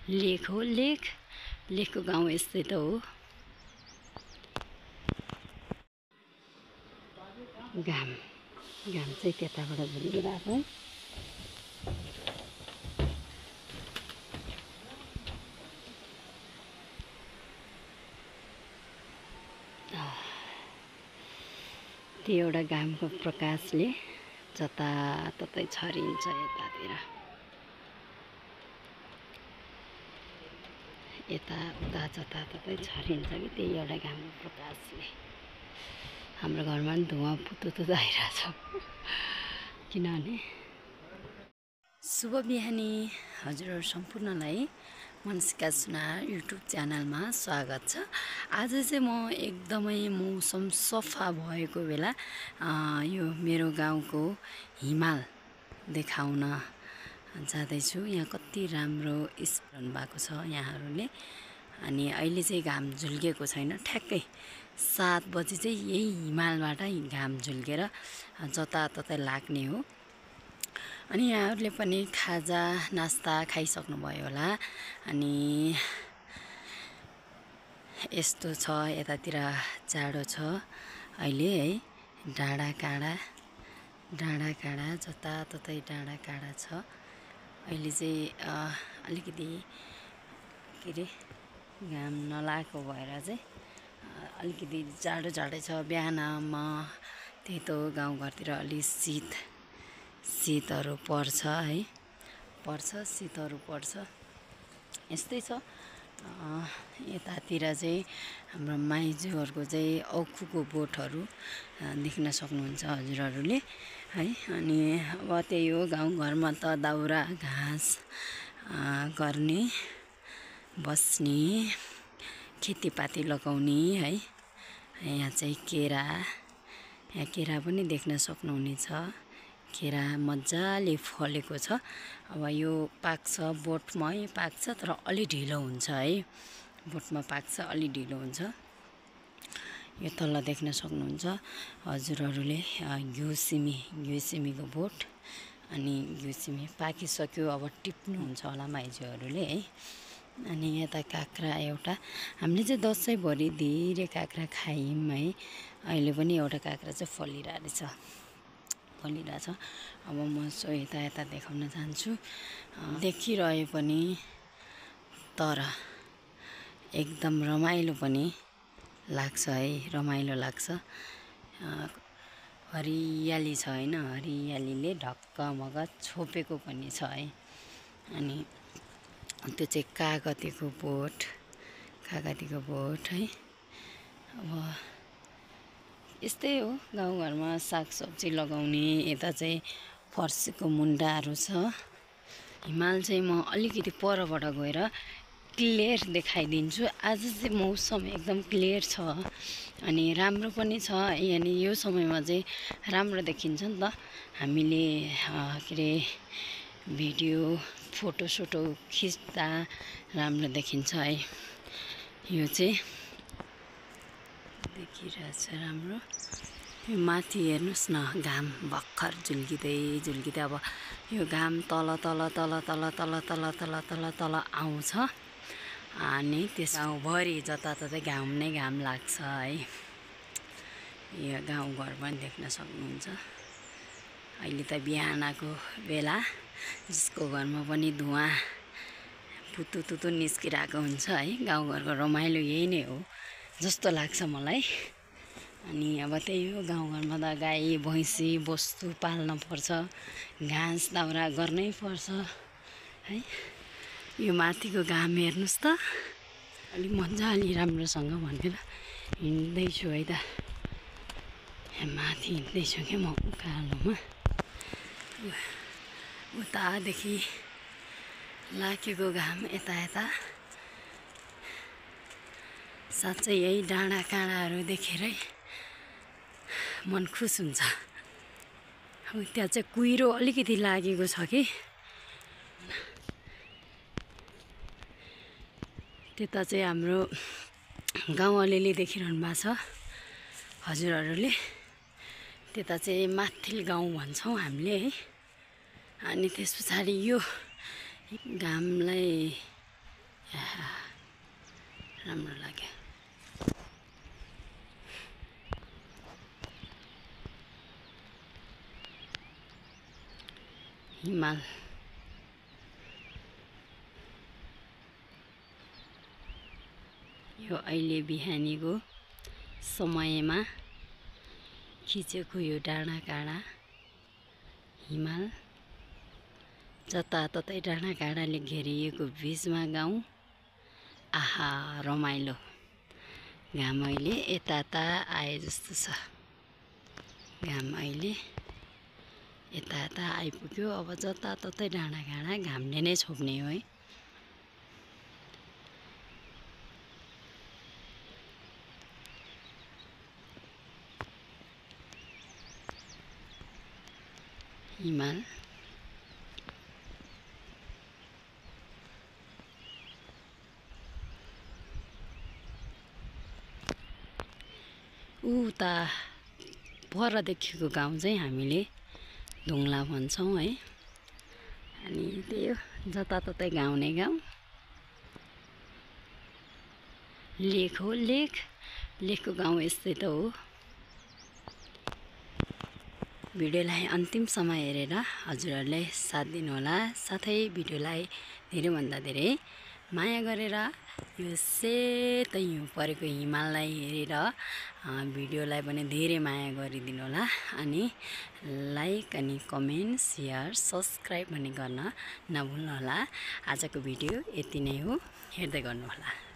लेक हो। लेकको गाउँ यस्तै त हो। घाम चाहिँ त्यताबाट झुलिरहेको है। त्यो एउटा घामको प्रकाशले जताततै छरिन्छ यतातिर, यताउता जताततै छरिन्छ कि त्यही एउटा घामको प्रकाशले। हाम्रो घरमा पनि धुवा पुतुतु आइरहेछ किनभने। शुभ बिहानी हजुरहरू सम्पूर्णलाई मनसिका सुनार युट्युब च्यानलमा स्वागत छ। आज चाहिँ म एकदमै मौसम सफा भएको बेला यो मेरो गाउँको हिमाल देखाउन जाँदैछु। यहाँ कति राम्रो स्मरण भएको छ यहाँहरूले। अनि अहिले चाहिँ घाम झुल्केको छैन, ठ्याक्कै 7 बजी चाहिँ यही हिमालबाट घाम झुल्केर जताततै लाग्ने हो। अनि यहाँहरूले पनि खाजा नास्ता खाइसक्नुभयो होला। अनि यस्तो छ, यतातिर जाडो छ अहिले है। डाँडा काँडा जताततै डाँडा काँडा छ। अहिले चाहिँ अलिकति के अरे घाम नलागेको भएर चाहिँ अलिकति जाडै छ। बिहानमा त्यही त हो, गाउँघरतिर अलि शीतहरू पर्छ है, शीतहरू पर्छ। यस्तै छ। यतातिर चाहिँ हाम्रो माइजूहरूको चाहिँ औखुको बोटहरू देख्न सक्नुहुन्छ हजुरहरूले है। अनि अब त्यही हो, गाउँघरमा त दाउरा घाँस गर्ने, बस्ने, खेतीपाती लगाउने है। यहाँ चाहिँ केरा पनि देख्न सक्नुहुनेछ। केरा मजाले फलेको छ। अब यो पाक्छ, बोटमै पाक्छ, तर अलि ढिलो हुन्छ है। बोटमा पाक्छ, अलि ढिलो हुन्छ। यो तल देख्न सक्नुहुन्छ हजुरहरूले घिउ सिमीको बोट। अनि घिउ सिमी पाकिसक्यो, अब टिप्नुहुन्छ होला माइजूहरूले है। अनि यता काँक्रा एउटा, हामीले चाहिँ दसैँभरि धेरै काँक्रा खायौँ है। अहिले पनि एउटा काँक्रा चाहिँ फलिरहेछ। अब म यता देखाउन जान्छु। देखिरहे पनि तर एकदम रमाइलो पनि लाग्छ है, रमाइलो लाग्छ। हरियाली छ होइन, हरियालीले ढक्कमक्क छोपेको पनि छ है। अनि त्यो चाहिँ कागतीको बोट है। अब यस्तै हो, गाउँघरमा सागसब्जी लगाउने। यता चाहिँ फर्सीको मुन्टाहरू छ। हिमाल चाहिँ म अलिकति परबाट गएर क्लियर देखाइदिन्छु। आज चाहिँ मौसम एकदम क्लियर छ अनि राम्रो पनि छ। अनि यो समयमा चाहिँ राम्रो देखिन्छ नि त। हामीले के अरे भिडियो फोटोसोटो खिच्दा राम्रो देखिन्छ है। यो चाहिँ देखिरहेछ राम्रो। यो माथि हेर्नुहोस् न, घाम भर्खर झुल्किँदै अब यो घाम तल आउँछ। अनि त्यस गाउँभरि जताततै घाम नै घाम लाग्छ है। यो गाउँघर पनि देख्न सक्नुहुन्छ। अहिले त बिहानको बेला, जसको घरमा पनि धुवा पुतुतु निस्किरहेको हुन्छ है। गाउँघरको रमाइलो यही नै हो जस्तो लाग्छ मलाई। अनि अब त्यही हो, गाउँघरमा त गाई भैँसी बस्तु पाल्न पर्छ, घाँस दाउरा गर्नै पर्छ है। यो माथिको घाम हेर्नुहोस् त, अलिक मजाले राम्रोसँग भनेर हिँड्दैछु है त। माथि हिँड्दैछु क्या म उकालोमा। उतादेखि लागेको घाम यता साँच्चै यही डाँडा काँडाहरू देखेरै मन खुस हुन्छ। त्यहाँ चाहिँ कुहिरो अलिकति लागेको छ कि, त्यता चाहिँ हाम्रो गाउँवालीले देखिरहनु भएको छ हजुरहरूले। त्यता चाहिँ माथिल गाउँ भन्छौँ हामीले है। अनि त्यस पछाडि यो घामलाई राम्रो लाग्यो। हिमाल यो अहिले बिहानीको समयमा खिचेको यो डाँडाकाँडा हिमाल, जताततै डाँडाकाँडाले घेरिएको बिचमा गाउँ। आहा रमाइलो। घाम अहिले यता आए जस्तो छ। घाम अहिले यता आइपुग्यो। अब जताततै डाँडाकाँडा घामले नै छोप्ने हो है। हिमाल उता पर देखेको गाउँ चाहिँ हामीले धुङ्ला भन्छौँ है। अनि त्यही हो, जताततै गाउने गाउँ। लेक हो, लेकको गाउँ यस्तै त हो। भिडियोलाई अन्तिमसम्म हेरेर हजुरहरूले साथ दिनुहोला। साथै भिडियोलाई धेरैभन्दा धेरै माया गरेर यो सेतै हिउँ परेको हिमाललाई हेरेर भिडियोलाई पनि धेरै माया गरिदिनु होला। अनि लाइक अनि कमेन्ट, सेयर, सब्सक्राइब पनि गर्न नभुल्नुहोला। आजको भिडियो यति नै हो, हेर्दै गर्नुहोला।